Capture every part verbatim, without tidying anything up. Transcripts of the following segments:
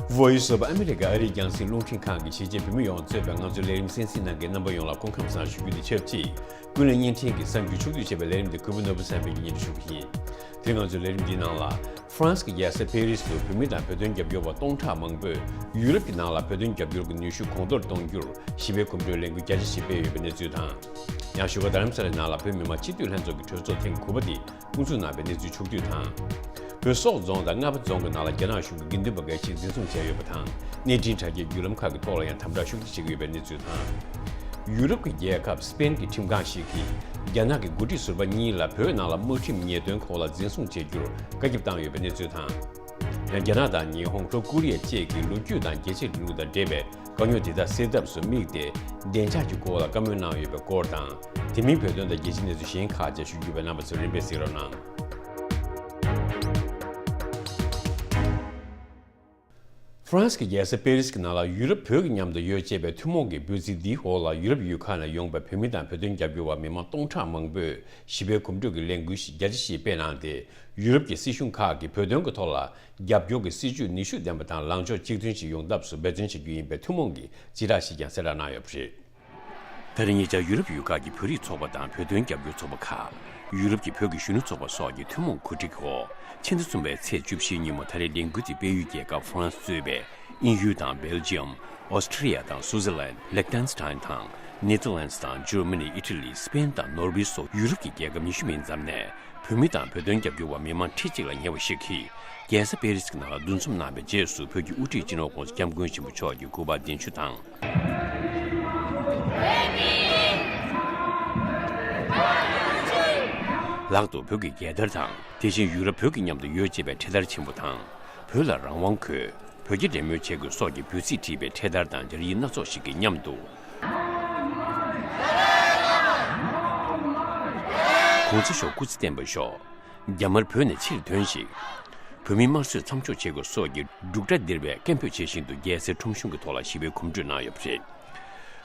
Voice of America ཨ་རིའི་རྒྱང་སྲིང་རླུང་འཕྲིན་ཁང་གིས་གཞིས་བྱེས་བོད་མི་ཡོངས་གཙོས་པའི་ང་ཚོའི་ལས་རིམ་གསན་གཟིགས་གནང་མཁན་རྣམ་པ་ཡོངས་ལ་སྐུ་ཁམས་བཟང་ཞུ་རྒྱུ་དང་ཆབས་ཅིག་ཀུན་གླེང་བརྙན་འཕྲིན་གྱི་གསར་འགྱུར་ཕྱོགས་བསྡུས་བྱས་པའི་ལས་རིམ་འདི་གུས་པ་ནོར་བུ་བསམ་འཕེལ་གྱིས་སྙན་སྒྲོན་ཞུ་གི་ཡིན། དེ་ང་ཚོའི་ལས་རིམ་འདིའི་ནང་ལ། ཧྥ་རན་སི་གི་རྒྱལ་ས་པེ་རིས་སུ་བོད་མི་དང་བོད་དོན་རྒྱབ་སྐྱོར་བ་སྟོང་ཕྲག་མང་པོས་ཡུ་རོབ་ཀྱི་ནང་ལ་བོད་དོན་རྒྱབ་སྐྱོར་གྱི་ནུས་ཤུགས་གོང་མཐོར་གཏོང་རྒྱུར་ཞི་བའི་གོམ་བགྲོད་ལས་འགུལ་རྒྱ་ཆེ་ཞིག་སྤེལ་ཡོད་པའི་གནས་ཚུལ་དང་། ཡང་བཞུགས་སྒར་རྡ་རམ་ས་ལའི་ནང་ལ་བོད་མི་མང་སྤྱི་འཐུས་ལྷན་ཚོགས་ཀྱི་གྲོས་ཚོགས་ཐེངས་དགུ་པ་དེ་དབུ་འཛུགས་གནང་བའི་གནས་ཚུལ་ཕྱོགས་བསྡུས་དང་། བོད་སོག་རྫོང་དང་རྔ་པ་རྫོང་གི་ནང་ལ་རྒྱ་ནག་གཞུང་གི་དགེ་འདུན་པ་འགའ་ཞིག་འཛིན་བཟུང་བྱས་ཡོད་པ་དང་། གནས་འཕྲིན་དྲ་རྒྱའི་བརྒྱུད་ལམ་ཁག་གི་ཐོག་ལ་ཡང་དམ་དྲག་ཤུགས་ཆེ་བྱེད་ཀྱི་ཡོད་པའི་གནས་ཚུལ་དང་། ཡུ་རོབ་ཀྱི་རྒྱལ་ཁབ་སི་པེན་གྱི་ཁྲིམས་ཁང་ཞིག་གིས་རྒྱ་ནག་གི་འགོ་ཁྲིད་ཟུར་པ་གཉིས་ལ་བོད་ནང་ལ་དམག་ཁྲིམས་ཉེས་དོན་སྐོར་ལ་འཛིན་བཟུང་བྱེད་རྒྱུར་བཀའ་ཁྱབ་བཏང་ཡོད་པའི་གནས་ཚུལ་དང་། ཡང་རྒྱ་ནག་དང་ཉི་ཧོང་། ལྷོ་ཀོ་རི་ཡ་བཅས་ཀྱི་ལོ་རྒྱུས་དང་རྒྱལ་གཅེས་རིང་ལུགས་དང་འབྲེལ་བའི་དཀའ་རྙོག་དེ་དག་སེལ་ཐབས་སུ་དམིགས་ཏེ། བདེ་འཇགས་ཀྱི་སྐོར་ལ་བཀའ་མོལ་གནང་ཡོད་པའི་སྐོར་དང་། དེ་མིན་བོད་དོན་དང་རྒྱལ་སྤྱིའི་གནས་ཚུལ་གཞན་ཁག་བཅས་ཞུ་རྒྱུ་ཡོད་པས། རྣམ་པ་ཚོས་རིམ་པས་གཟིགས་རོགས་གནང་། ཧྥ་རན་སི་གི་རྒྱལ་ས་པེ་རིས་ཀྱི་ནང་ལ་ཡུ་རོབ་བོད་ཀྱི་མཉམ་དུ་ཡོད་ཅེས་པའི་ཐུན་མོང་གི་འབོད་ཚིག་འདིའི་འོག་ལ། ཡུ་རོབ་ཡུལ་ཁག་ནས་ཡོང་པའི་བོད་མི་དང་བོད་དོན་རྒྱབ་སྐྱོར་བ་མི་མང་སྟོང་ཕྲག་མང་པོས་ཞི་བའི་གོམ་བགྲོད་ཀྱི་ལས་འགུལ་ཞིག་རྒྱ་ཆེ་ཞིག་སྤེལ་གནང་སྟེ། ཡུ་རོབ་ཀྱི་སྲིད་གཞུང་ཁག་གིས་བོད་དོན་གྱི་ཐོག་ལ་རྒྱབ་སྐྱོར་གྱི་སྲིད་བྱུས་ནུས་ཤུགས་ལྡན་པ་དང་ལངས་ཕྱོགས་གཅིག་མཐུན་ཞིག་ཡོང་ཐབས་སུ་འབད་བརྩོན་བྱེད་རྒྱུ་ཡིན་པའི་ཐུན་མོང་གི་དཔྱད་བསྒྲགས་ཤིག་ཀྱང་གསལ་བསྒྲགས་གནང་ཡོད་པ་རེད། ད་རེས་ཉེ་ཆར་ཡུ་རོབ་ཡུལ་ཁག་གི་བོད་རིགས་ཚོགས་པ་དང་བོད་དོན་རྒྱབ་སྐྱོར་ཚོགས་པ་ཁག་ཡུ་རོབ་ཀྱི་བོད་ཀྱི་གཞོན་ནུ་ཚོགས་པ་སོགས་ཀྱི་ཐུན་མོང་གོ་སྒྲིག་འོག་ཕྱི་ཟླ་གསུམ་པའི་ཚེས་བཅུ་བཞིའི་ཉིན་མོ། ད་རེས་ལས་འགུལ་དེ་སྤེལ་ཡུལ་རྒྱལ་ཁབ་ཧྥ་རན་སི་གཙོས་པའི་དབྱིན་ཡུལ་དང་། སྦེལ་ཇི་ཡམ། ཨོ་སི་ཁྲི་ཡ་དང་། སུའུ་ཙེར་ལན། ལེག་ཐན་སི་ཐན་དང་། ནེ་ཐར་ལན་སི་དང་། འཇར་མ་ནི། ཨི་ཊ་ལི། སི་པེན་དང་ནོར་ཝེ་སོགས་ཡུ་རོབ་ཀྱི་རྒྱལ་ཁབ་ཉི་ཤུ་མིན་ཙམ་ནས། བོད་མི་དང་བོད་དོན་རྒྱབ་སྐྱོར་བ་མི་མང་ཁྲི་གཅིག་ལ་ཉེ་བ་ཞིག་གིས་རྒྱལ་ས་པེ་རིས་ཀྱི་ནང་ལ་འདུ་འཛོམས་གནང་བའི་རྗེས་སུ། བོད་ཀྱི་དབུ་ཁྲིད་སྤྱི་ནོར་༸གོང་ས་༸སྐྱབས་མགོན་ཆེན་པོ་མཆོག་གིས་སྐུ་པར་གདན་ཞུ་དང་། ལག་ཏུ་བོད་ཀྱི་རྒྱལ་དར་དང་། དེ་བཞིན་ཡུ་རོབ་བོད་ཀྱི་མཉམ་དུ་ཡོད་ཅེས་པའི་འཕྲེད་དར་ཆེན་པོ་དང་། བོད་ལ་རང་དབང་དགོས། བོད་རྒྱ་འབྲེལ་མོལ་བྱེད་དགོས་སོགས་ཀྱི་འབོད་ཚིག་བྲིས་པའི་འཕྲེད་དར་དང་སྦྱར་ཡིག་སྣ་ཚོགས་ཤིག་གི་མཉམ་དུ། ༸གོང་ས་མཆོག་སྐུ་ཚེ་བརྟན་པར་ཤོག་རྒྱ་དམར་བོད་ནས་ཕྱིར་ཐོན་ཞིག་བོད་མི་དམར་གསོད་མཚམས་འཇོག་བྱེད་དགོས་སོགས་ཀྱི་སྒྲུག་སྒྲ་ལྡིར་བའི་སྐད་འབོད་བྱེད་བཞིན་དུ། རྒྱལ་སའི་ཁྲོམ་གཞུང་གི་ཐོག་ལ་ཞི་བའི་གོམ་བགྲོད་གནང་ཡོད་པ་རེད།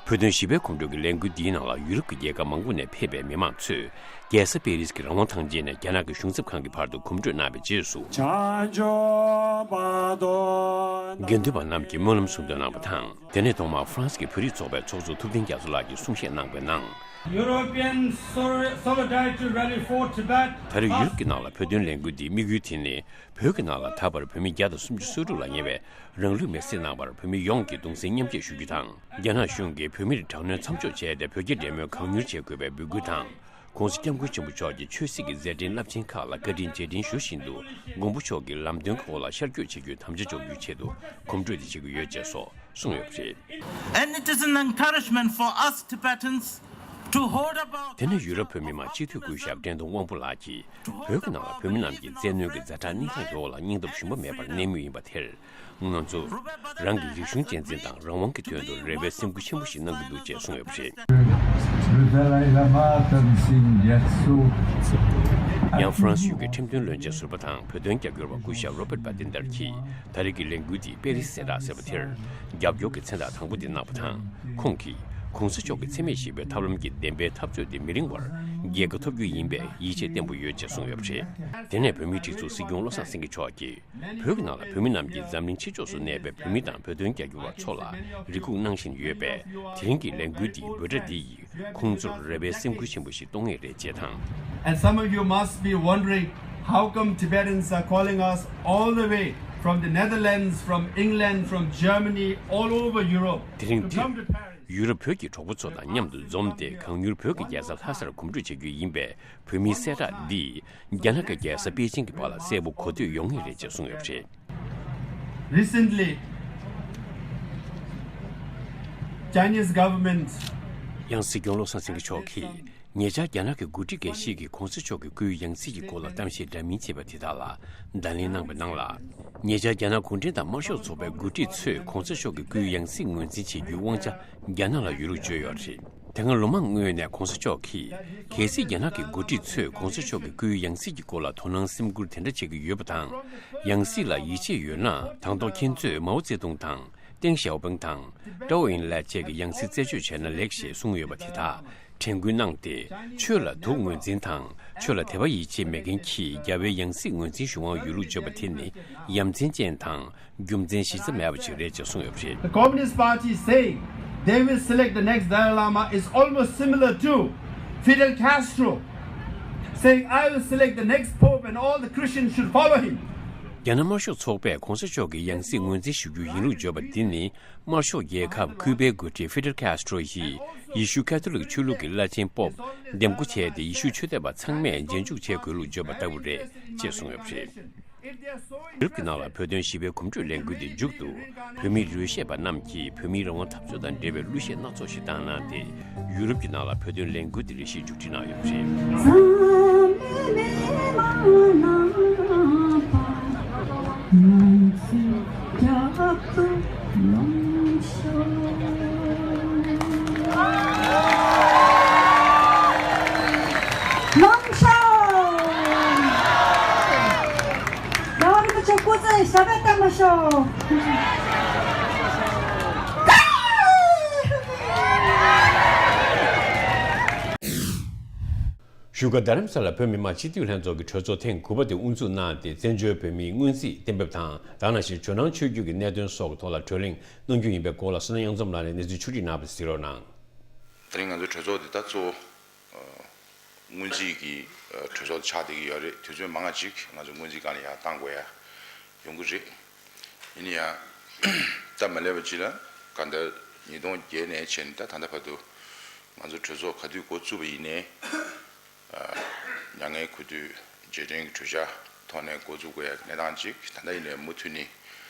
བོད་དོན་ཞི་བའི་གོམ་བགྲོད་ཀྱི་ལས་འགུལ་འདིའི་ནང་ལ་ཡུ་རོབ་ཀྱི་རྒྱལ་ཁབ་མང་པོ་ནས་ཕེབས་པའི་མི་མང་ཚོས་རྒྱལ་ས་པེ་རིས་ཀྱི་རང་དབང་ཐང་ཆེན་ནས་རྒྱ་ནག་གི་གཞུང་ཚབ་ཁང་གི་བར་དུ་གོམ་བགྲོད་གནང་བའི་རྗེས་སུ། དགེ་འདུན་པ་རྣམས་ཀྱིས་སྨོན་ལམ་གསུང་འདོན་གནང་བ་དང་། དེ་ནས་ཐོག་མར་ཧྥ་རན་སི་གི་བོད་རིགས་ཚོགས་པའི་ཚོགས་གཙོ་ཐུབ་བསྟན་རྒྱ་མཚོ་ལགས་ཀྱིས་གསུང་བཤད་གནང་བའི་ནང་། European Sol- Solidarity Rally for Tibet. ད་རེས་ཡུ་རོབ་ཀྱི་ནང་ལ་བོད་དོན་ལས་འགུལ་འདིའི་དམིགས་ཡུལ་དེ་ནི། བོད་ཀྱི་ནང་ལ་ད་བར་བོད་མི་བརྒྱ་དང་སུམ་ཅུ་སོ་དྲུག་ལ་ཉེ་བས་རང་ལུས་མེར་སྲེག་གནང་བར་བོད་མི་ཡོངས་ཀྱིས་གདུང་སེམས་མཉམ་སྐྱེད་ཞུ་རྒྱུ་དང་། རྒྱ་ནག་གཞུང་གིས་བོད་མིར་དྲག་གནོན་མཚམས་འཇོག་བྱས་ཏེ། བོད་རྒྱ་འབྲེལ་མོལ་གང་མྱུར་བྱེད་དགོས་པའི་འབོད་སྐུལ་དང་། ༸གོང་ས་༸སྐྱབས་མགོན་ཆེན་པོ་མཆོག་གི་ཆོས་སྲིད་ཀྱི་མཛད་འཕྲིན་རླབས་ཆེན་ཁག་ལ་བཀའ་དྲིན་རྗེས་དྲན་ཞུ་བཞིན་དུ། མགོན་པོ་མཆོག་གི་ལམ་སྟོན་གྱི་འོག་ལ་ཤར་བསྐྱོད་བྱེད་རྒྱུའི་དམ་བཅའ་འཇོག་རྒྱུའི་ཆེད་དུ་གོམ་བགྲོད་དེ་བྱེད་ཀྱི་ཡོད་ཅེས་སོགས་གསུངས་ཡོད་པ་རེད། And it is an encouragement for us Tibetans to hold up our དེ་ནས་ཡུ་རོབ་བོད་མི་མང་སྤྱི་འཐུས་སྐུ་ཞབས་བཀྲས་མཐོང་དབང་པོ་ལགས་ཀྱིས། བོད་ཀྱི་ནང་ལ་བོད་མི་རྣམས་ཀྱིས་བཙན་གནོན་གྱི་ཛ་དྲག་སྙིང་སྟོབས་ཀྱི་འོག་ལ་སྙིང་སྟོབས་ཞུམ་པ་མེད་པར་གནས་མུས་ཡིན་པ་དེར། ང་ཚོ་རང་གི་རིག་གཞུང་གཅེས་འཛིན་དང་རང་དབང་གི་དོན་དུ་རེ་བའི་སེམས་འགུལ་ཆེན་པོ་ཞིག་གནང་གི་འདུག་ཅེས་གསུངས་ཡོད་པ་རེད། རུ་ཛ་ལའི་བླ་མ་དམ་སྲིང་རྒྱ་མཚོ། ཡང་ཧྥ་རན་སི་ཡུལ་གྱི་ཁྲིམས་དོན་བློན་ཆེན་ཟུར་པ་དང་བོད་དོན་རྒྱབ་སྐྱོར་བ་སྐུ་ཞབས་རོ་པར་བ་ཏིན་ཏར་གྱིས་ད་རེས་ཀྱི་ལས་འགུལ་འདི་པེ་རིས་གསལ་བསྒྲགས་ཟེར་བ་དེར་རྒྱབ་སྐྱོར་གྱི་མཚན་རྟགས་དང་པོ་དེ་གནང་བ་དང་། ཁོང་གིས་༸གོང་ས་མཆོག་གི་འཚེ་མེད་ཞི་བའི་ཐབས་ལམ་གྱི་བདེན་པའི་འཐབ་རྩོད་དེ་མི་རིང་བར་རྒྱལ་ཁ་ཐོབ་རྒྱུ་ཡིན་པའི་ཡིད་ཆེས་བརྟན་པོ་ཡོད་ཅེས་གསུངས་ཡོད་པ་རེད། དེ་ནས་བོད་མིའི་སྒྲིག་འཛུགས་སྲིད་སྐྱོང་བློ་བཟང་སེང་གེ་མཆོག་གིས། བོད་ཀྱི་ནང་ལ་བོད་མི་རྣམས་ཀྱིས་འཛམ་གླིང་ཕྱི་ཕྱོགས་སུ་གནས་པའི་བོད་མི་དང་བོད་དོན་རྒྱབ་སྐྱོར་བ་ཚོ་ལ་རེ་སྒུག་གནང་བཞིན་ཡོད་པས། དེ་རིང་གི་ལས་འགུལ་འདིའི་འབོད་སྒྲ་འདི་ཡིས་ཁོང་ཚོར་རེ་བའི་སེམས་འགུལ་ཆེན་པོ་ཞིག་གཏོང་ངེས་རེད་ཅེས་དང་། And some of you must be wondering how come Tibetans are calling us all the way from the Netherlands, from England, from Germany, all over Europe དེ་རིང་to འདིར་come to Paris. ཡུ་རོབ་བོད་ཀྱི་གྲོགས་པོ་ཚོ་དང་མཉམ་དུ་འཛོམས་ཏེ། གང་མྱུར་བོད་ཀྱི་རྒྱལ་ས་ལྷ་སར་གོམ་བགྲོད་བྱ་རྒྱུ་ཡིན་པས། བོད་མིའི་གསལ་བསྒྲགས་འདིས་རྒྱ་ནག་གི་རྒྱལ་ས་པེ་ཅིང་གི་བར་ལ་གསལ་པོ་གོ་ཐོས་ཡོང་ངེས་རེད་ཅེས་གསུངས་ཡོད་པ་རེད། Recently, Chinese government ཡང་སྲིད་སྐྱོང་བློ་བཟང་སེང་གེ་མཆོག་གིས་ཉེ་ཆར་རྒྱ་ནག་གི་འགོ་ཁྲིད་འགའ་ཞིག་གིས་༸གོང་ས་མཆོག་གི་སྐུའི་ཡང་སྲིད་ཀྱི་སྐོར་ལ་གཏམ་བཤད་འདྲ་མིན་བྱས་པ་དེ་དག་ལ་བརྡ་ལན་གནང་བའི་ནང་ལ། ཉེ་ཆར་རྒྱ་ནག་གུང་ཁྲན་ཏང་དམར་ཤོག་ཚོགས་པའི་འགོ་ཁྲིད་ཚོས་༸གོང་ས་མཆོག་གི་སྐུའི་ཡང་སྲིད་ངོས་འཛིན་བྱེད་རྒྱུའི་དབང་ཆ་རྒྱ་ནག་ལ་ཡོད་ལུགས་བརྗོད་ཡོད་རེད། དེ་སྔ་ལོ་མང་སྔོན་ནས་༸གོང་ས་མཆོག་གིས། གལ་སྲིད་རྒྱ་ནག་གི་འགོ་ཁྲིད་ཚོས་༸གོང་ས་མཆོག་གི་སྐུའི་ཡང་སྲིད་ཀྱི་སྐོར་ལ་དོ་སྣང་སེམས་ཁུར་དེ་འདྲ་བྱེད་ཀྱི་ཡོད་པ་དང་། ཡང་སྲིད་ལ་ཡིད་ཆེས་ཡོད་ན། དང་ཐོག་ཁྱེད་ཚོས་མའོ་ཙེ་ཏུང་དང་། ཏེང་ཞའོ་ཕིང་དང་། ཀྲོའུ་ཨིན་ལའེ་བཅས་ཀྱི་ཡང་སྲིད་རྩད་གཅོད་བྱས་ན་ལེགས་ཞེས་གསུངས་ཡོད་པ་དེ་དག་དྲན་སྐུལ་གནང་སྟེ། ཆོས་ལ་དུག་ངོས་འཛིན་དང་ཆོས་ལ་དད་པ་ཡིད་ཆེས་མེད་མཁན་གྱིས་རྒྱལ་བའི་ཡང་སྲིད་ངོས་འཛིན་ཞུ་དབང་ཡོད་ལུགས་བརྗོད་པ་དེ་ནི་ཡ་མཚན་ཅན་དང་རྒྱུ་མཚན་གཞི་རྩ་མེད་པ་ཞིག་རེད་ཅེས་གསུངས་ཡོད་པ་རེད། The Communist Party saying they will select the next Dalai Lama is almost similar to Fidel Castro saying, "I will select the next Pope and all the Christians should follow him." རྒྱ་ནག་དམར་ཤོག་ཚོགས་པས་གོང་ས་མཆོག་གི་ཡང་སྲིད་ངོས་འཛིན་ཞུ་རྒྱུ་ཡིན་ལུགས་བརྗོད་པ་འདི་ནི། དམར་ཤོག་རྒྱལ་ཁབ་ཁུ་པའི་འགོ་ཁྲིད་ཧྥི་ཌེལ་ཁཱ་སི་ཊྲོ་ཡིས་ཡེ་ཤུ་ཁ་ཐོ་ལིག་ཆོས་ལུགས་ཀྱི་བླ་ཆེན་པོབ་འདེམས་བསྐོ་བྱས་ཏེ། ཡེ་ཤུ་ཆོས་དད་པ་ཚང་མས་རྗེས་འཇུག་བྱེད་དགོས་ལུགས་བརྗོད་པ་ལྟ་བུ་རེད་ཅེས་གསུངས་ཡོད་པ་རེད། ཡུ་རོབ་ཀྱི་ནང་ལ་བོད་དོན་ཞི་བའི་གོམ་བགྲོད་ལས་འགུལ་དེ་མཇུག་ཏུ། བོད་མི་རོལ་བཤད་པ་རྣམས་ཀྱིས་བོད་མིའི་རང་དབང་འཐབ་རྩོད་དང་འབྲེལ་བའི་གླུ་གཞས་སྣ་ཚོགས་ཤིག་བཏང་གནང་སྟེ། ཡུ་རོབ་ཀྱི་ནང་ལ་བོད་དོན་ལས་འགུལ་དེ་རེ་ཞིག་མཇུག་སྒྲིལ་གནང་ཡོད་པ་རེད། རྒྱལ་བ་རིན་པོ་ཆེ་སྐུ་ཚེ་ཞབས་པད་བརྟན་པར་ཤོག་བཞུགས་སྒར་རྡ་རམ་ས་ལར་བོད་མི་མང་སྤྱི་འཐུས་ལྷན་ཚོགས་ཀྱི་གྲོས་ཚོགས་ཐེངས་དགུ་པ་དེ་དབུ་འཛུགས་གནང་སྟེ། བཙན་བྱོལ་བོད་མིའི་སྔོན་རྩིས་གཏན་འབེབས་དང་། དེ་ནང་བཞིན་ཇོ་ནང་ཆོས་བརྒྱུད་ཀྱི་གནད་དོན་སོགས་ཀྱི་ཐོག་ལ་བགྲོ་གླེང་གནང་རྒྱུ་ཡིན་པའི་སྐོར་ལ། བསོད་ནམས་དབྱངས་འཛོམས་ལགས་ནས་གནས་ཚུལ་ཕྱོགས་སྒྲིག་གནང་བ་དེ་གཟིགས་རོགས་གནང་། དེ་རིང་ང་ཚོའི་གྲོས་ཚོགས་འདི་ད་གཙོ་བོ་སྔོན་རྩིས་ཀྱི་གྲོས་ཚོགས་ཆགས་བསྡད་ཀྱི་ཡོད་རེད། དུས་ཚོད་མང་ང་ཅིག་ང་ཚོ་སྔོན་རྩིས་སྒང་ལ་ཡར་བཏང་དགོས་ཡ་ཡོང་གི་རེད། ཡིན་ན་ཡང་སྟབས་མ་ལེགས་པ་ཅིག་ལ་གང་ལྟར་ཉིས་སྟོང་བརྒྱད་ནས་བྱས་ནས་ད་ད་ལྟ་བར་དུ་ང་ཚོ་གྲོས་ཚོགས་ག་དུས་འགོ་བཙུགས་པ་ཡིན་ནའི། མྱ་ངན་གུས་འདུད་རྗེས་དྲན་གྱི་གྲོས་འཆར་ཐོག་ནས་འགོ་འཛུགས་དགོས་ཡ་གནས་སྟངས་ཅིག་ད་ལྟ་ཡིན་ནའི་མུ་མཐུད་ནས་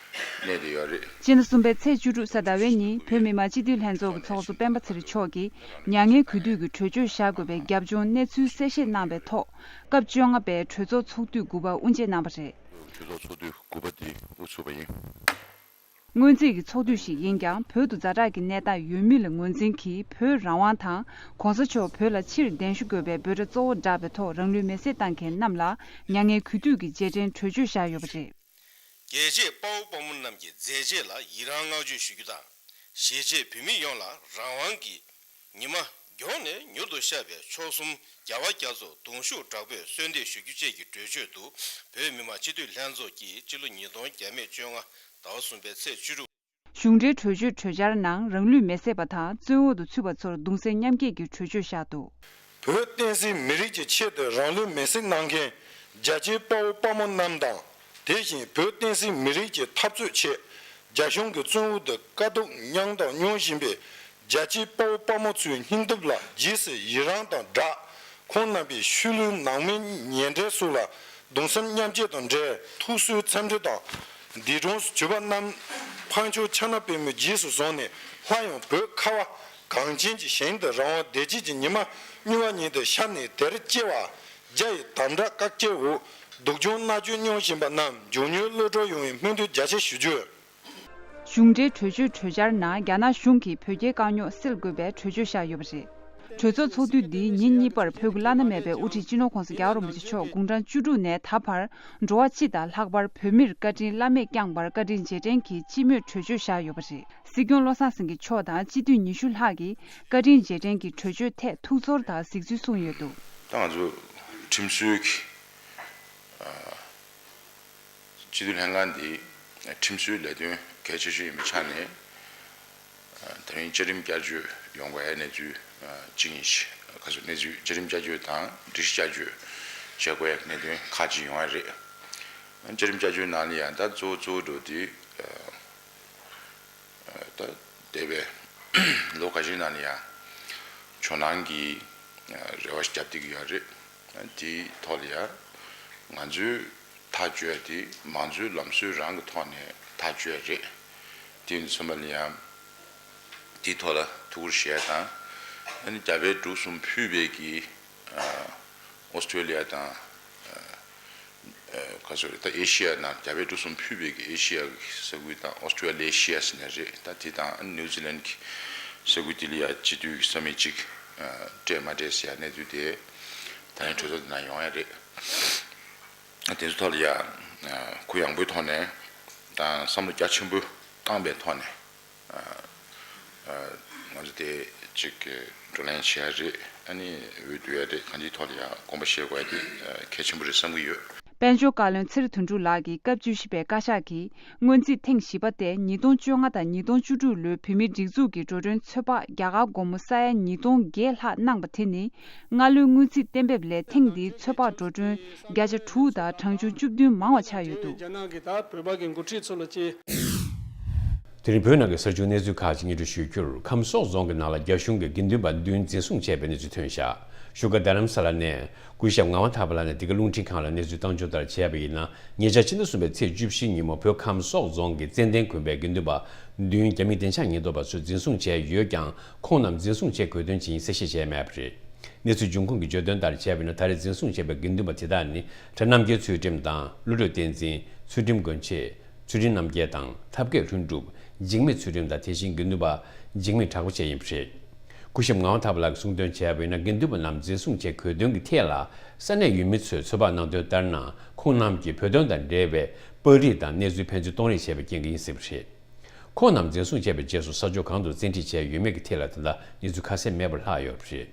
གནས་བསྡད་ཡོད་རེད། སྤྱི་ཟླ་གསུམ་པའི་ཚེས་བཅུ་དྲུག་གཟའ་ཟླ་བའི་ཉིན་བོད་མི་མང་སྤྱི་འཐུས་ལྷན་ཚོགས་ཀྱི་ཚོགས་གཙོ་སྤེན་པ་ཚེ་རིང་མཆོག་གིས་མྱ་ངན་གུས་འདུད་ཀྱི་གྲོས་ཆོད་བཞག་དགོས་པའི་རྒྱབ་ལྗོངས་གནས་ཚུལ་གསལ་བཤད་གནང་བའི་ཐོག་སྐབས་བཅོ་ལྔ་པའི་གྲོས་ཚོགས་ཚོགས་དུས་དགུ་པ་དབུ་འབྱེད་གནང་བ་རེད། གྲོས་ཚོགས་ཚོགས་དུས་དགུ་པ་འདི་དབུ་ཚུགས་པ་ཡིན། སྔོན་རྩིས་ཀྱི་ཚོགས་དུས་ཤིག་ཡིན་ཀྱང་། བོད་དུ་ཛ་དྲག་གི་གནས་སྟངས་ཡོད་མུས་ལ་ངོས་འཛིན་གྱིས། བོད་རང་དབང་དང་གོང་ས་མཆོག་བོད་ལ་ཕྱིར་གདན་ཞུ་དགོས་པའི་འབོད་སྒྲ་གཙོ་བོ་བསྒྲགས་པའི་ཐོག་རང་ལུས་མེར་སྲེག་བཏང་མཁན་རྣམས་ལ་མྱ་ངན་གུས་འདུད་ཀྱི་རྗེས་དྲན་གྲོས་ཆོད་བཞག་ཡོད་པ་རེད། རྒྱལ་གཅེས་དཔའ་བོ་དཔའ་མོ་རྣམས་ཀྱི་མཛད་རྗེས་ལ་ཡི་རང་བསྔགས་བརྗོད་ཞུ་རྒྱུ་དང་། གཞིས་བྱེས་བོད་མི་ཡོངས་ལ་རང་དབང་གི་ཉི་མ་མགྱོགས་ནས་མྱུར་དུ་ཤར་བའི་མཆོག་གསུམ་རྒྱལ་བ་རྒྱ་མཚོར་གདུང་ཤུགས་དྲག་པོས་གསོལ་འདེབས་ཞུ་རྒྱུ་བཅས་ཀྱི་གྲོས་ཆོད་དུ། བོད་མི་མང་སྤྱི་འཐུས་ལྷན་ཚོགས་ཀྱིས་སྤྱི་ལོ་ཉིས་སྟོང་བརྒྱ་མེད་བཅོ་ལྔ་ཟླ་བ་གསུམ་པའི་ཚེས་བཅུ་དྲུག་གཞུང་འབྲེལ་གྲོས་ཆོད་གྲོས་འཆར་ནང་རང་ལུས་མེར་སྲེག་པ་དང་བཙོན་འོག་ཏུ་ཚུད་པ་ཚོར་གདུང་སེམས་མཉམ་སྐྱེད་ཀྱི་གྲོས་ཆོད་བཞག་འདུག་བོད་བསྟན་སྲིད་མི་རིགས་ཀྱི་ཆེད་དུ་རང་ལུས་མེར་སྲེག་གནང་མཁན་རྒྱལ་གཅེས་དཔའ་བོ་དཔའ་མོ་རྣམས་དང་། དེ་བཞིན་བོད་བསྟན་སྲིད་མི་རིགས་ཀྱི་འཐབ་རྩོད་ཆེད་རྒྱ་གཞུང་གི་བཙོན་འོག་ཏུ་དཀའ་སྡུག་མྱངས་དང་མྱོང་བཞིན་པའི་རྒྱལ་གཅེས་དཔའ་བོ་དཔའ་མོ་ཚོའི་སྙིང་སྟོབས་ལ་རྗེས་སུ་ཡི་རངས་དང་སྦྲགས། ཁོང་རྣམ་པའི་ཤུལ་ལུས་ནང་མི་ཉེ་འབྲེལ་སོགས་ལ་གདུང་སེམས་མཉམ་སྐྱེད་དང་འབྲེལ་ཐུགས་གསོའི་འཚམས་འདྲི་དང་། འདས་གྲོངས་སུ་གྱུར་པ་རྣམས་ཕར་ཕྱོགས་ཕྱག་ན་པདྨོའི་རྗེས་སུ་བཟུང་ནས། སླར་ཡང་བོད་ཁ་བ་གངས་ཅན་གྱི་ཞིང་དུ་རང་དབང་བདེ་སྐྱིད་ཀྱི་ཉི་མ་སྨྱུག་བ་ཉིད་དུ་ཤར་ནས་དེར་སྐྱེ་བ། རྒྱ་ཡི་དམ་དྲག་བཀག་རྒྱའི་འོག་སྡུག་སྦྱོང་མནར་གཅོད་མྱོང་བཞིན་པ་རྣམས་མགྱོགས་མྱུར་གློད་གྲོལ་ཡོང་བའི་སྨོན་འདུན་རྒྱ་ཆེ་ཞུ་རྒྱུ། གཞུང་འབྲེལ་གྲོས་ཆོད་གྲོས་འཆར་ནང་རྒྱ་ནག་གཞུང་གིས་བོད་རྒྱའི་དཀའ་རྙོག་སེལ་དགོས་པའི་གྲོས་ཆོད་བཞག་ཡོད་པ་རེད། གྲོས་ཚོགས་ཚོགས་དུས་འདིའི་ཉིན་གཉིས་པར་བོད་ཀྱི་བླ་ན་མེད་པའི་དབུ་ཁྲིད་སྤྱི་ནོར་༧གོང་ས་༧རྒྱལ་བ་རིན་པོ་ཆེ་མཆོག་དགུང་གྲངས་བཅུ་དྲུག་ནས་ད་བར་འགྲོ་བ་སྤྱི་དང་ལྷག་པར་བོད་མིར་བཀའ་དྲིན་བླ་མེད་བསྐྱངས་པར་བཀའ་དྲིན་རྗེས་དྲན་གྱི་སྤྱི་མོས་གྲོས་ཆོད་བཞག་ཡོད་པ་རེད། སྲིད་སྐྱོང་བློ་བཟང་སེང་གེ་མཆོག་དང་སྤྱི་འཐུས་ཉི་ཤུ་ལྷག་གིས་བཀའ་དྲིན་རྗེས་དྲན་གྱི་གྲོས་ཆོད་ཐད་ཐུགས་ཚོར་དང་གཟིགས་ཚུལ་གསུངས་ཡོད་འདུག་ད་ང་ཚོ་ཁྲིམས་བཟོའི་གི་སྤྱི་འཐུས་ལྷན་ཁང་འདི་ཁྲིམས་བཟོའི་ལས་དོན་གལ་ཆེ་ཤོས་ཡིན་པའི་ཆ་ནས། དེ་རིང་བསྐྱར་རིམ་བསྐྱར་བཅོས་ཡོང་དགོས་ཡ་གནས་ཚུལ་གཅིག་ཡིན་ཞིང་། ཁ་སོ་གནས་ཚུལ་བསྐྱར་རིམ་བསྐྱར་བཅོས་དང་སྒྲིག་གཞི་བསྐྱར་བཅོས་བྱེད་དགོས་ཡ་གནད་དོན་ཁག་ཅིག་ཡོང་ཡ་རེད། བསྐྱར་རིམ་བསྐྱར་བཅོས་ནང་ལ་ཡང་ད་གཙོ་བོ་གཙོ་བོ་འགྲོ་དུས། ད་འདས་པའི་ལོ་ཁ་ཤས་ནང་ལ་ཡང་ཇོ་ནང་གི་རེ་བ་ཞིག་བརྒྱབ་བསྡད་ཀྱི་ཡོད་རེད། དེའི་ཐོག་ལ་ཡང་ང་ཚོས་ཐག་གཅོད་དེ་མང་གཙོའི་ལམ་སྲོལ་རང་གི་ཐོག་ནས་ཐག་གཅོད་རེད། དེ་ཡིན་ཙང་ལ་ཡང་དེའི་ཐོག་ལ་ཐུགས་ཁུར་བཞེས་དང་། ཨ་ནི་རྒྱ་བལ་འབྲུག་གསུམ་ཕུད་པའི་གི་ཨོ་སི་ཀྲོ་ལི་ཡ་དང་། ཁ་སོ་རེད། ད་ཨེ་ཤི་ཡ་ནང་རྒྱ་བལ་འབྲུག་གསུམ་ཕུད་པའི་གི་ཨེ་ཤི་ཡ་གི་ས་ཁུལ་དང་ཨོ་སི་ཀྲོ་ལེ་ཤི་ཡ་ཟེར་ནས་རེད། ད་དེ་དང་ནིའུ་ཛི་ལན་གི་ས་ཁུལ་དེ་ལ་ཡ་སྤྱི་འཐུས་ཀྱི་ས་མིག་གཅིག་སྤྲད་མ་སྤྲད་ཟེར་ཡ་གནས་ཚུལ་དེ་ད་ཡང་གྲོས་ཚོགས་དེ་ནང་ཡོང་ཡ་རེད། དེ་ཚོ་ཐོག་ལ་ཡ་གུ་ཡངས་པོའི་ཐོག་ནས་དང་བསམ་བློ་རྒྱ་ཆེན་པོ་བཏང་པའི་ཐོག་ནས། ང་ དེ་གཅིག་གི་བགྲོ་གླེང་བྱེད་ཡ་རེད། ཨ་ནི་འོས་བསྡུ་ཡ་རེད། གང་ཅིའི་ཐོག་ལ་ཡང་དགོངས་པ་བཞེས་དགོས་ཡ་དེ་གལ་ཆེན་པོ་རེད་བསམ་གྱི་ཡོད། དཔལ་འབྱོར་བཀའ་བློན་ཚེ་རིང་དོན་གྲུབ་ལགས་ཀྱིས་སྐབས་བཅུ་བཞི་པའི་བཀའ་ཤག་གིས་སྔོན་རྩིས་ཐེངས་བཞི་པ་སྟེ་ཉིས་སྟོང་བཅོ་ལྔ་དང་ཉིས་སྟོང་བཅུ་དྲུག་ལོའི་བོད་མིའི་སྒྲིག་འཛུགས་ཀྱི་འགྲོ་གྲོན་ཚོད་དཔག་རྒྱ་གར་སྒོར་མོ་ས་ཡ་ཉིས་སྟོང་བརྒྱད་ལྷག་གནང་པ་དེ་ནི། སྔ་ལོའི་སྔོན་རྩིས་གཏན་འབེབས་ལས་ཐེངས་འདིའི་ཚོད་དཔག་འགྲོ་གྲོན་བརྒྱ་ཆ་དྲུག་དང་གྲངས་ཆུང་བཅུ་བདུན་མང་བ་ཆགས་ཡོད་འདུག། རྒྱ་ནག་གིས་ད་བོད་པ་གི་འགོ་ཁྲིད་ཚོ་ལ་ཅིག། དེ་རིང་བོད་ནང་གི་གསར་འགྱུར་གནས་ཚུལ་ཁག་ཅིག་སྙན་སྒྲོན་ཞུ་རྒྱུར། ཁམས་སོག་རྫོང་གི་ནང་ལ་རྒྱ་གཞུང་གིས་དགེ་འདུན་པ་བདུན་འཛིན་བཟུང་བྱས་པའི་གནས་ཚུལ་ཐོན་བཞག། བཞུགས་སྒར་རྡ་རམ་ས་ལ་ནས་སྐུ་ཞབས་ངག་དབང་ཐར་པ་ལགས་ནས་འདི་ག་རླུང་འཕྲིན་ཁང་ལ་གནས་ཚུལ་བཏང་འབྱོར་ལྟར་བྱས་པ་ཡིན་ན། ཉེ་ཆར་ཕྱི་ཟླ་གསུམ་པའི་ཚེས་བཅུ་བཞི་ཉིན་མོ་བོད་ཁམས་སོག་རྫོང་གི་ཙན་དན་དགོན་པའི་དགེ་འདུན་པ་བདུན་རྒྱ་མིའི་བདེ་འཇགས་ཉེན་རྟོག་པ་ཚོས་འཛིན་བཟུང་བྱས་ཡོད་ཀྱང་། ཁོང་རྣམས་འཛིན་བཟུང་བྱས་གོ་དོན་ཇི་ཡིན་གསལ་བཤད་བྱས་མེད་པ་རེད། གནས་ཚུལ་འབྱུང་ཁུངས་ཀྱིས་བརྗོད་དོན་ལྟར་བྱས་པ་ཡིན་ན། ད་རེས་འཛིན་བཟུང་བྱས་པའི་དགེ་འདུན་པ་དེ་དག་ནི་གྲྭ་རྣམ་རྒྱལ་ཚུལ་ཁྲིམས་དང་། བློ་གྲོས་བསྟན་འཛིན། ཚུལ་ཁྲིམས་མགོན་ཆེ། ཚུལ་ཁྲིམས་རྣམ་རྒྱལ་དང་། ཐབས་མཁས་ལྷུན་གྲུབ། འཇིགས་མེད་ཚུལ་ཁྲིམས་དང་། དེ་བཞིན་དགེ་འདུན་པ་འཇིགས་མེད་གྲགས་པ་བཅས་ཡིན་པ་རེད། སྐུ་ཞབས་ངག་དབང་ཐར་པ་ལགས་ཀྱིས་གསུངས་དོན་བྱས་པ་ཡིན་ན། དགེ་འདུན་པ་རྣམས་འཛིན་བཟུང་བྱས་གོ་དོན་གྱི་ཐད་ལ། ས་གནས་ཡུལ་མི་ཚོས་ཚོད་དཔག་གནང་དོན་ལྟར་ན། ཁོང་རྣམས་ཀྱིས་བོད་དོན་དང་འབྲེལ་བའི་པར་རིས་དང་གནས་ཚུལ་ཕན་ཚུན་གཏོང་རེས་བྱས་པའི་རྐྱེན་གྱིས་ཡིན་སྲིད་པ་རེད། ཁོང་རྣམས་འཛིན་བཟུང་བྱས་པའི་རྗེས་སུ་ས་ཕྱོགས་གང་དུ་བཙན་ཁྲིད་བྱས་ཡོད་མེད་ཀྱི་ཐད་ལ་ད་ལྟ་གནས་ཚུལ་ཁ་གསལ་མེད་པར་ལྷག་ཡོད་པ་རེད།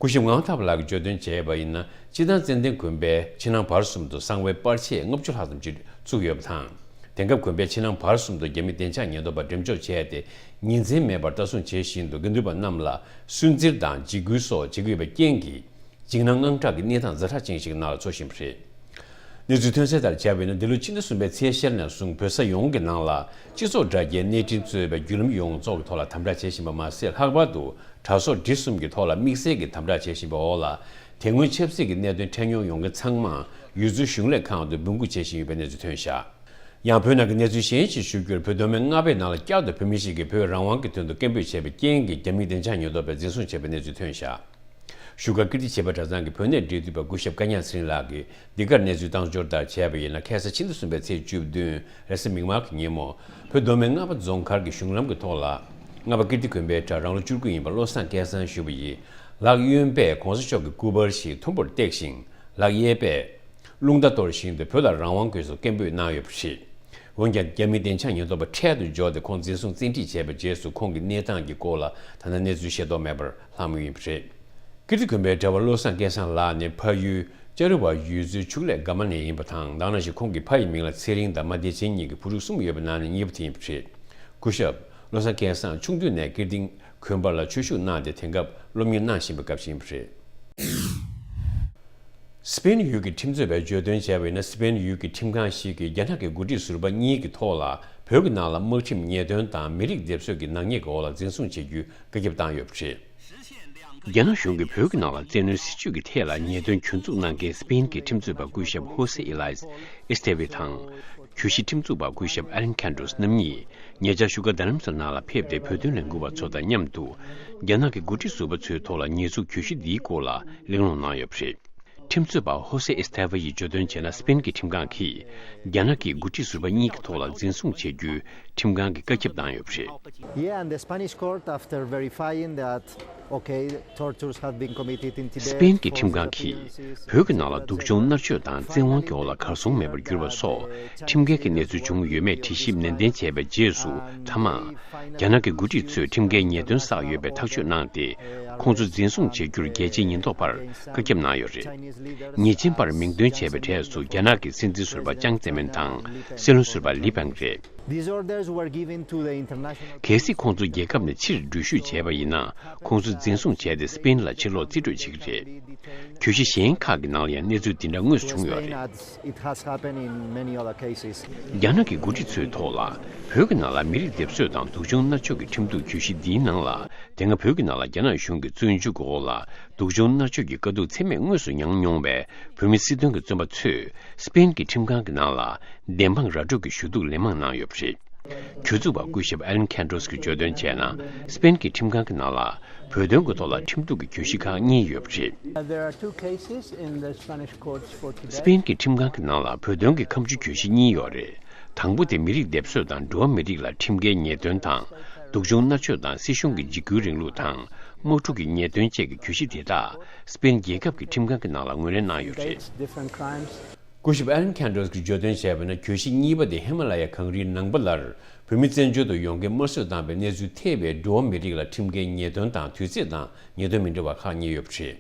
སྐུ་ཞབས་ངག་དབང་ཐར་པ་ལགས་ཀྱིས་བརྗོད་དོན་བྱས་པ་ཡིན་ན། སྤྱིར་བཏང་ཙན་དན་དགོན་པའི་ཕྱི་ནང་བར་གསུམ་དུ་གསང་བའི་པར་ཆས་ལྔ་བཅུ་ལྷག་ཙམ་ཅིག་བཙུགས་ཡོད་པ་དང་། དེང་སྐབས་དགོན་པའི་ཕྱི་ནང་བར་གསུམ་དུ་རྒྱ་མི་བདེ་འཇགས་ཉེན་རྟོག་པ་འགྲེམས་འཇོག་བྱས་ཏེ། ཉིན་མཚན་མེད་པར་ལྟ་སྲུང་བྱེད་བཞིན་དུ་དགེ་འདུན་པ་རྣམས་ལ་སུན་གཙེར་དང་འཇིགས་སྐུལ་སོགས་བྱེད་ཀྱི་ཡོད་པའི་རྐྱེན་གྱིས། འཇིགས་སྣང་དངངས་སྐྲག་གི་གནས་སྟངས་ཛ་དྲག་ཅན་ཞིག་ནང་ལ་འཚོ་བཞིན་པ་རེད། གནས་ཚུལ་ཐོན་གསལ་ལྟར་བྱས་པ་ཡིན་ན། འདི་ལོའི་ཕྱི་ཟླ་གསུམ་པའི་ཚེས་བཅུ་ནས་བཟུང་བོད་ས་ཡོངས་ཀྱི་ནང་ལ་སྤྱི་ཚོགས་དྲ་རྒྱའི་གནས་འཕྲིན་གཙོས་པའི་བརྒྱུད་ལམ་ཡོངས་རྫོགས་ཀྱི་ཐོག་ལ་དམ་དྲག་བྱེད་བཞིན་པ་མ་ཟད། ལྷག་པར་དུ་དྲ་ཟོག་འབྲི་གསུམ་གྱི་ཐོག་ལ་དམིགས་བསལ་གྱི་དམ་དྲག་བྱེད་བཞིན་པའི་འོག་ལ། དེ་སྔོན་ཆབ་སྲིད་ཀྱི་གནད་དོན་འཕྲད་མྱོང་ཡོང་མཁན་ཚང་མ་ཡུལ་ཚོའི་གཞུང་ལས་ཁང་དུ་འབོད་འགུག་བྱེད་བཞིན་ཡོད་པའི་གནས་ཚུལ་ཐོན་བཞག། ཡང་བོད་ནང་གི་གནས་ཚུལ་གཞན་ཞིག་ཞུ་རྒྱུར། བོད་མདོ་སྨད་རྔ་བའི་ནང་ལ་བསྐྱར་དུ་བོད་མི་ཞིག་གིས་བོད་རང་དབང་གི་དོན་དུ་སྐད་འབོད་བྱས་པའི་རྐྱེན་གྱིས་རྒྱ་མིའི་བདེ་འཇགས་ཉེན་རྟོག་པས་འཛིན་བཟུང་བྱས་པའི་གནས་ཚུལ་ཐོན་བཞག། བཞུགས་སྒར་ཀིརྟི་བྱེས་པ་གྲྭ་ཚང་གི་བོད་གནས་འབྲེལ་མཐུད་པ་སྐུ་ཞབས་སྐལ་བརྙན་ཚེ་རིང་ལགས་ཀྱིས་འདི་གར་གནས་ཚུལ་བཏང་འབྱོར་ལྟར་བྱས་པ་ཡིན་ན། ཁ་སང་ཕྱི་ཟླ་གསུམ་པའི་ཚེས་བཅུ་བདུན་རེས་གཟའ་མིག་དམར་གྱི་ཉིན་མོ། བོད་མདོ་སྨད་རྔ་བ་རྫོང་མཁར་གྱི་གཞུང་ལམ་གྱི་ཐོག་ལ། རྔ་བ་ཀིརྟི་དགོན་པའི་གྲྭ་རང་ལོ་བཅུ་དགུ་ཡིན་པ་བློ་བཟང་སྐལ་བཟང་ཞུ་བ་ཡིས། ལག་གཡོན་པས་གོང་ས་མཆོག་གི་སྐུ་པར་ཞིག་མཐོན་པོར་བཏེགས་ཤིང་། ལག་གཡས་པས་རླུང་རྟ་གཏོར་བཞིན་དུ་བོད་ལ་རང་དབང་དགོས་སོགས་སྐད་འབོད་གནང་ཡོད་པ་རེད། འོན་ཀྱང་། རྒྱ་མིའི་བདེ་འཇགས་ཉེན་རྟོག་པ་འཕྲལ་དུ་འབྱོར་ཏེ། ཁོང་འཛིན་བཟུང་བཙན་ཁྲིད་བྱས་པའི་རྗེས་སུ། ཁོང་གི་གནས་སྟངས་ཀྱི་སྐོར་ལ་ད་ལྟ་གནས་ཚུལ་ཤེས་རྟོགས་མེད་པར་ལྷག་མུས་ཡིན་པ་རེད། ཀིརྟི་དགོན་པའི་གྲྭ་བ་བློ་བཟང་སྐལ་བཟང་ལགས་ནི་ཕ་ཡུལ་ལྕགས་རི་བ་ཡུལ་ཚོའི་ཕྱུགས་ལས་དགའ་མ་ནས་ཡིན་པ་དང་། དེ་ནང་བཞིན་ཁོང་གི་ཕ་ཡི་མིང་ལ་ཚེ་རིང་དང་། མ་བདེ་ཆེན་གཉིས་ཀྱི་བུ་ཕྲུག་གསུམ་ཡོད་པའི་ནང་ནས་གཉིས་པ་དེ་ཡིན་པ་རེད། སྐུ་ཞབས་བློ་བཟང་སྐལ་བཟང་ཆུང་དུས་ནས་ཀིརྟི་དགོན་པ་ལ་ཆོས་ཞུགས་གནང་སྟེ། དེང་སྐབས་སློབ་གཉེར་གནང་བཞིན་པའི་སྐབས་ཤིག་ཡིན་པ་རེད། སི་པེན་ཡུལ་གྱི་ཁྲིམས་རྩོད་པས་བརྗོད་དོན་བྱས་པ་ཡིན་ན། སི་པེན་ཡུལ་གྱི་ཁྲིམས་ཁང་ཞིག་གིས་རྒྱ་ནག་གི་འགོ་ཁྲིད་ཟུར་པ་གཉིས་ཀྱི་ཐོག་ལ་བོད་ཀྱི་ནང་ལ་དམག་ཁྲིམས་ཉེས་དོན་དང་མི་རིགས་སྡེབ་གསོད་ཀྱི་ནག་ཉེས་ཀྱི་འོག་ལ་འཛིན་བཟུང་བྱེད་རྒྱུའི་བཀའ་ཁྱབ་བཏང་ཡོད་པ་རེད། རྒྱ་ནག་གཞུང་གིས་བོད་ཀྱི་ནང་ལ་བཙན་གནོན་སྲིད་བྱུས་ཀྱི་ཐད་ལ་ཉེས་དོན་གྱོད་འཛུགས་གནང་མཁན་སི་པེན་གྱི་ཁྲིམས་རྩོད་པ་སྐུ་ཞབས་ཧོ་སེ་ཨི་ལཱས་ཨེ་སི་ཐེ་ཝེ་དང་། གྱོད་གཞི་ཁྲིམས་འཛུགས་པ་སྐུ་ཞབས་ཨ་ལན་ཁན་ཏྲོས་རྣམ་གཉིས་ཉེ་ཆར་བཞུགས་སྒར་རྡ་རམ་ས་ལ་ནང་ལ་ཕེབས་ཏེ། བོད་དོན་ལས་འགུལ་བ་ཚོ་དང་མཉམ་དུ་རྒྱ་ནག་གི་འགོ་ཁྲིད་ཟུར་པ་ཚོའི་ཐོག་ལ་ཉེས་འཛུགས་གྱོད་གཞི་འདིའི་སྐོར་ལ་གླེང་སློང་གནང་ཡོད་པ་རེད། ཁྲིམས་རྩོད་པ་ཧོ་སེ་ཨེ་སི་ཐེ་ཝེ་ཡིས་བརྗོད་དོན་བྱས་ན། སི་པེན་གྱི་ཁྲིམས་ཁང་གིས་རྒྱ་ནག་གི་འགོ་ཁྲིད་ཟུར་པ་གཉིས་ཀྱི་ཐོག་ལ་འཛིན་བཟུང་བྱེད་རྒྱུའི་ཁྲིམས་ཁང་གི་བཀའ་ཁྱབ་བཏང་ཡོད་པ་རེད། Yeah, and the Spanish court, after verifying that, okay, tortures have been committed in Tibet སི་པེན་གྱི་ཁྲིམས་ཁང་གིས་བོད་ཀྱི་ནང་ལ་སྡུག་སྦྱོང་མནར་གཅོད་དང་བཙན་དབང་གི་འོག་ལ་གར་སོང་མེད་པར་གྱུར་པ་སོགས་ཁྲིམས་འགལ་གྱི་གནས་ཚུལ་བྱུང་ཡོད་མེད་དྲི་ཞིབ་ནན་ཏན་བྱས་པའི་རྗེས་སུ། མཐའ་མ། རྒྱ་ནག་གི་འགོ་ཁྲིད་ཚོས་ཁྲིམས་འགལ་ཉེས་དོན་བསགས་ཡོད་པའི་ཐག་གཅོད་གནང་སྟེ། ཁོང་ཚོ་འཛིན་བཟུང་བྱེད་རྒྱུར་རྒྱལ་སྤྱིའི་ཉེན་རྟོག་པར་བཀའ་ཁྱབ་གནང་ཡོད་རེད། ཉེས་ཅན་པར་མིང་འདོན་བྱས་པའི་གྲས་སུ་རྒྱ་ནག་གི་སྲིད་འཛིན་ཟུར་པ་ཅང་ཙེ་མེན་དང་། སྲིད་བློན་ཟུར་པ་ལི་པང་རེད། These orders were given to the international གལ་སྲིད་ཁོང་ཚོ་རྒྱལ་ཁབ་ནས་ཕྱིར་འགྲུལ་བཞུད་བྱས་པ་ཡིན་ན། ཁོང་ཚོ་འཛིན་བཟུང་བྱས་ཏེ་སི་པེན་ལ་ཕྱིར་ལོག་རྩིས་སྤྲོད་བྱེད་ཀྱི་རེད། གྱོད་གཞི་གཞན་ཁག་གི་ནང་ལ་ཡང་གནས་ཚུལ་འདི་འདྲ་དངོས་སུ་བྱུང་ཡོད་རེད། It has happened in many other cases. རྒྱ་ནག་གི་འགོ་ཁྲིད་ཚོའི་ཐོག་ལ་བོད་ཀྱི་ནང་ལ་མི་རིགས་སྡེབ་གསོད་དང་སྡུག་སྦྱོང་མནར་གཅོད་ཀྱི་ཁྲིམས་གཏུག་གྱོད་གཞི་འདིའི་ནང་ལ། དེ་སྔ་བོད་ཀྱི་ནང་ལ་རྒྱ་ནག་གཞུང་གི་བཙོན་འཇུག་གི་འོག་ལ་སྡུག་སྦྱོང་མནར་གཅོད་ཀྱི་དཀའ་སྡུག་ཚད་མེད་དངོས་སུ་མྱངས་མྱོང་བའི་བོད་མི་སྲིད་དོན་གྱི་བཙོན་པ་ཚོས་སི་པེན་གྱི་ཁྲིམས་ཁང་གི་ནང་ལ་བདེན་དཔང་ར་སྤྲོད་ཀྱི་ཞུ་གཏུག་ལན་མང་གནང་ཡོད་པ་རེད། གྱོད་འཛུགས་པ་སྐུ་ཞབས་ཨ་ལན་ཁན་ཏྲོས་ཀྱིས་བརྗོད་དོན་བྱས་ན། སི་པེན་གྱི་ཁྲིམས་ཁང་གི་ནང་ལ་བོད་དོན་གྱི་ཐོག་ལ་ཁྲིམས་གཏུག་གི་གྱོད་གཞི་ཁག་གཉིས་ཡོད་པ་རེད། There are two cases in the Spanish courts for Tibet. སི་པེན་གྱི་ཁྲིམས་ཁང་གི་ནང་ལ་བོད་དོན་གྱི་ཁ་མཆུ་གྱོད་གཞི་གཉིས་ཡོད་རེད། དང་པོ་དེ་མི་རིགས་སྡེབ་གསོད་དང་འགྲོ་བ་མི་རིགས་ལ་ཁྲིམས་འགལ་ཉེས་དོན་དང་། སྡུག་སྦྱོང་མནར་གཅོད་དང་སྲིད་གཞུང་གི་འཇིགས་སྐུལ་རིང་ལུགས་དང་། དམག་འཁྲུག་གི་ཉེས་དོན་བཅས་ཀྱི་གྱོད་གཞི་དེ་དག་སི་པེན་རྒྱལ་ཁབ་ཀྱི་ཁྲིམས་ཁང་གི་ནང་ལ་ངོས་ལེན་གནང་ཡོད་རེད། Different crimes. སྐུ་ཞབས་ཨ་ལན་ཁན་ཌོས་ཀྱིས་བརྗོད་དོན་བྱས་པ་ན། གྱོད་གཞི་གཉིས་པ་དེ་ཧི་མ་ལ་ཡའི་གངས་རིའི་ནང་པ་ལར་བོད་མི་བཙན་བྱོལ་དུ་ཡོང་མཁན་དམར་གསོད་བཏང་བའི་གནས་ཚུལ་ཐེ་བའི་འགྲོ་བ་མིའི་རིགས་ལ་ཁྲིམས་འགལ་ཉེས་དོན་དང་དུས་ཚོད་དང་ཉེས་དོན་མི་འདྲ་བ་ཁག་གཉིས་ཡོད་པ་རེད།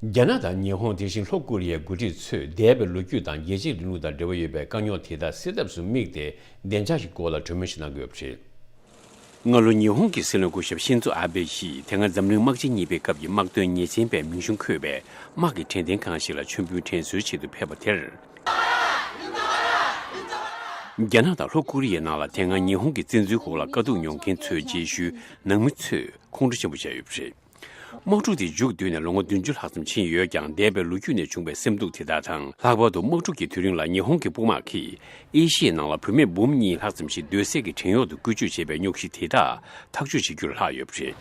རྒྱ་ནག་དང་ཉི་ཧོང་དེ་བཞིན་ལྷོ་ཀོ་རི་ཡའི་འགོ་ཁྲིད་ཚོས་འདས་པའི་ལོ་རྒྱུས་དང་རྒྱལ་གཅེས་རིང་ལུགས་དང་འབྲེལ་བ་ཡོད་པའི་དཀའ་རྙོག་དེ་དག་སེལ་ཐབས་སུ་དམིགས་ཏེ་བདེ་འཇགས་ཀྱི་སྐོར་ལ་གྲོས་མོལ་ཞིག་གནང་གི་ཡོད་པ་རེད། སྔ་ལོ་ཉི་ཧོང་གི་སྲིད་བློན་སྐུ་ཞབས་ཤིན་ཛོ་ཨ་བྷེ་ཡིས་དེ་སྔ་འཛམ་གླིང་དམག་ཆེན་གཉིས་པའི་སྐབས་ཀྱི་དམག་དོན་ཉེས་ཅན་པའི་མིང་གཞུང་འཁོད་པའི་དམག་གི་དྲན་རྟེན་ཁང་ཞིག་ལ་མཆོད་འབུལ་དྲན་གསོའི་ཆེད་དུ་ཕེབས་པ་དེར། རྒྱ་ནག་དང་ལྷོ་ཀོ་རི་ཡའི་ནང་ལ་དེ་སྔ་ཉི་ཧོང་གི་བཙན་འཛུལ་འོག་ལ་དཀའ་སྡུག་མྱོང་མཁན་ཚོའི་རྗེས་ཤུལ་ནང་མི་ཚོས་ཁོང་ཁྲོ་ཆེན་པོ་བྱས་ཡོད་པ་རེད། དམག་འཁྲུག་དེ་མཇུག་བསྡུས་ནས་ལོ་ངོ་བདུན་ཅུ་ལྷག་ཙམ་ཕྱིན་ཡོད་ཀྱང་། འདས་པའི་ལོ་རྒྱུས་ནས་བྱུང་བའི་སེམས་སྡུག་དེ་དག་དང་། ལྷག་པར་དུ་དམག་འཁྲུག་གི་དུས་རིང་ལ་ཉི་ཧོང་གི་དཔུང་དམག་གིས་ཨེ་ཤི་ཡའི་ནང་ལ་བུད་མེད་འབུམ་གཉིས་ལྷག་ཙམ་ཞིག་སྡོད་སའི་གི་བྲན་གཡོག་ཏུ་བཀོལ་སྤྱོད་བྱས་པའི་རྙོག་གཞི་དེ་དག་ཐག་གཅོད་བྱེད་རྒྱུར་ལྷག་ཡོད་པ་རེད།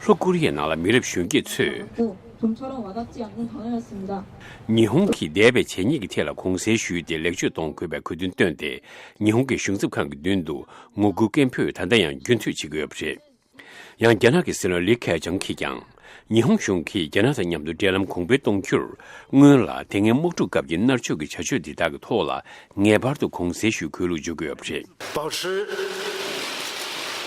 ལྷོ་ཀོ་རི་ཡའི་ནང་ལ་མི་རབས་གཞོན་སྐྱེས་ཚོས། ཉི་ཧོང་གིས་འདས་པའི་བྱས་ཉེས་ཀྱི་ཐད་ལ་གུང་སེང་ཞུས་ཏེ་ལེགས་བཅོས་གཏོང་དགོས་པའི་གོ་དོན་བཏོན་ཏེ། ཉི་ཧོང་གི་གཞུང་ཚབ་ཁང་གི་མདུན་དུ་ངོ་རྒོལ་སྐད་འབོད་ད་ལྟ་ཡང་རྒྱུན་མཐུད་བྱེད་ཀྱི་ཡོད་པ་རེད། ཡང་རྒྱ་ནག་གི་སྲིད་བློན་ལི་ཁེ་ཆང་གིས་ཀྱང་། ཉི་ཧོང་གཞུང་གིས་རྒྱ་ནག་དང་མཉམ་དུ་འབྲེལ་ལམ་གོང་འཕེལ་གཏོང་རྒྱུར། སྔོན་ལ་དེ་སྔའི་དམག་འཁྲུག་སྐབས་ཀྱི་མནར་གཅོད་ཀྱི་བྱ་སྤྱོད་འདི་དག་གི་ཐོག་ལ་ངེས་པར་དུ་གུང་སེང་ཞུ་དགོས་ལུགས་བརྗོད་ཀྱི་ཡོད་པ་རེད། 保持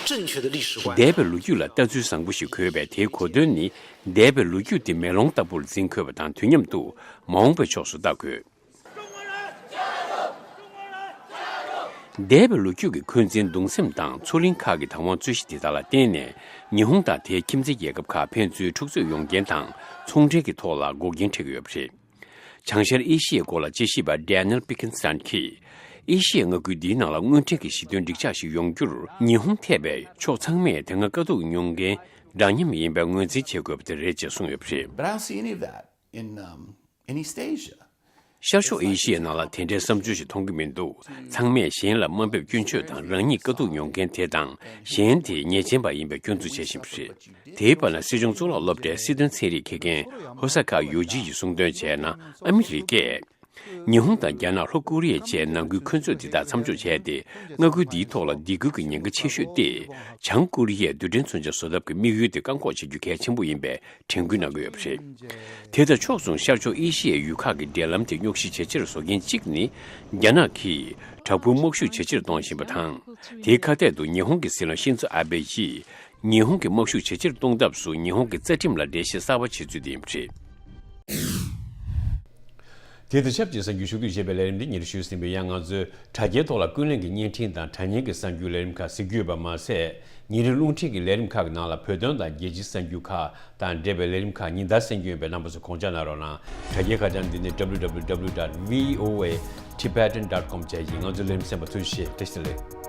正确的历史观。 འདས་པའི་ལོ་རྒྱུས་ལ་ལྟ་ཚུལ་བཟང་པོ་ཞིག་དགོས་པས། དེའི་གོ་དོན་ནི། འདས་པའི་ལོ་རྒྱུས་དེ་མེ་ལོང་ལྟ་བུར་འཛིན་དགོས་པ་དང་། དུས་མཉམ་དུ་མ་འོངས་པའི་ཕྱོགས་སུ་ལྟ་དགོས། འདས་པའི་ལོ་རྒྱུས་ཀྱི་འཁོན་འཛིན་གདུང་སེམས་དང་། མཚོ་གླིང་ཁག་གི་བདག་དབང་རྩོད་གཞི་དེ་དག་ལ་བརྟེན་ནས། ཉི་ཧོང་དང་དེའི་ཁྱིམ་མཚེས་རྒྱལ་ཁབ་ཁག་ཕན་ཚུན་འཁྲུག་རྩོད་ཡོང་རྐྱེན་དང་། ཚོང་འབྲེལ་གྱི་ཐོག་ལ་འགོག་རྐྱེན་འཕྲད་ཀྱི་ཡོད་པ་རེད། བྱང་ཤར་ཨེ་ཤི་ཡའི་སྐོར་ལ་དཔྱད་ཞིབ་པ་Daniel Bickenstein གྱིས། ཨེ་ཤི་ཡའི་མངའ་ཁུལ་འདིའི་ནང་ལ་དངོས་འབྲེལ་གྱི་ཞི་མཐུན་འགྲིག་འཇགས་ཤིག་ཡོང་རྒྱུར། ཉི་ཧོང་ཐེ་བའི་ཕྱོགས་ཚང་མས་དེ་སྔ་དཀའ་སྡུག་མྱོང་མཁན་འདྲ་མཉམ་ཡིན་པའི་ངོས་འཛིན་བྱེད་དགོས་པ་དེ་རེད་ཅེས་གསུངས་ཡོད་པ་རེད། But I don't see any of that in, um, in East Asia. ཤར་ཕྱོགས་ཨེ་ཤི་ཡའི་ནང་ལ་དེ་འདྲའི་བསམ་ཚུལ་ཞིག་མཐོང་གི་མི་འདུག་ཚང་མས་གཞན་ལ་དམའ་འབེབས་སྐྱོན་བརྗོད་དང་། རང་ཉིད་དཀའ་སྡུག་མྱོང་མཁན་དེ་དང་གཞན་དེ་ཉེས་ཅན་པ་ཡིན་པའི་སྐྱོན་འཛུགས་བྱེད་བཞིན་པ་རེད། དེའི་བར་ན་སྲིད་སྐྱོང་གཙུག་ལག་སློབ་གྲྭའི་སྲིད་དོན་ཚན་རིག་མཁས་མཁན་ཧོ་ས་ཀ་ཡོ་ཇི་ཡིས་གསུངས་དོན་བྱས་ན། ཨ་མི་རི་ཀས་ཉི་ཧོང་དང་རྒྱ་ནག་ལྷོ་ཀོ་རི་ཡ་བཅས་ནང་ཁུལ་འཁོན་རྩོད་འདི་དག་མཚམས་འཇོག་བྱས་ཏེ། མངའ་ཁུལ་འདིའི་ཐོག་ལ་སྡིགས་སྐུལ་གྱི་ཉེན་ཁ་ཆེ་ཤོས་དེ་བྱང་ཀོ་རི་ཡའི་རྡུལ་ཕྲན་མཚོན་ཆ་བཟོ་ཐབས་ཀྱི་དམིགས་ཡུལ་དེ་བཀག་འགོག་བྱེད་རྒྱུ་གལ་ཆེན་པོ་ཡིན་པའི་དྲན་སྐུལ་གནང་གི་ཡོད་པ་རེད། དེ་དང་ཕྱོགས་མཚུངས། ཤར་ཕྱོགས་ཨེ་ཤི་ཡའི་ཡུལ་ཁག་གི་འབྲེལ་ལམ་དེ་རྙོག་གཞི་ཇེ་ཆེར་བཟོ་མཁན་གཅིག་ནི། རྒྱ་ནག་གིས་དྲག་པོའི་དམག་ཤུགས་ཇེ་ཆེར་གཏོང་བཞིན་པ་དང་། དེའི་ཁ་གཏད་དུ་ཉི་ཧོང་གི་སྲིད་བློན་ཤིན་ཛོ་ཨ་བྷེ་ཡིས། ཉི་ཧོང་གི་དམག་ཤུགས་ཇེ་ཆེར་གཏོང་ཐབས་སུ་ཉི་ཧོང་གི་རྩ་ཁྲིམས་ལ་འགྲེལ་བཤད་གསར་པ་བྱེད་ཚུལ་དེ་ཡིན་པ་རེད། དེ་དང་ཆབས་ཅིག་གསར་འགྱུར་ཕྱོགས་བསྡུས་ཞེས་པའི་ལས་རིམ་འདི་ཉིན་རེ་ཞུས་ཟིན་པའི། ཡང་ང་ཚོའི་དྲ་རྒྱའི་ཐོག་ལ་ཀུན་གླེང་གི་བརྙན་འཕྲིན་དང་དྲ་བརྙན་གྱི་གསར་འགྱུར་ལས་རིམ་ཁག་གཟིགས་རྒྱུ་ཡོད་པ་མ་ཟད། ཉིན་རེའི་རླུང་འཕྲིན་གྱི་ལས་རིམ་ཁག་གི་ནང་ལ་བོད་དོན་དང་རྒྱལ་སྤྱིའི་གསར་འགྱུར་ཁག་དང་འབྲེལ་བའི་ལས་རིམ་ཁག་ཉིན་ལྟར་གསན་རྒྱུ་ཡིན་པས། རྣམ་པ་ཚོ་དགོངས་འཇགས་གནང་རོགས་གནང་། དྲ་རྒྱའི་ཁ་བྱང་འདི་ནི་www dot voatibetan dot com བཅས་ཡིན། ང་ཚོའི་ལས་རིམ་གསན་པར་ཐུགས་རྗེ་ཆེ། བཀྲ་ཤིས་བདེ་ལེགས།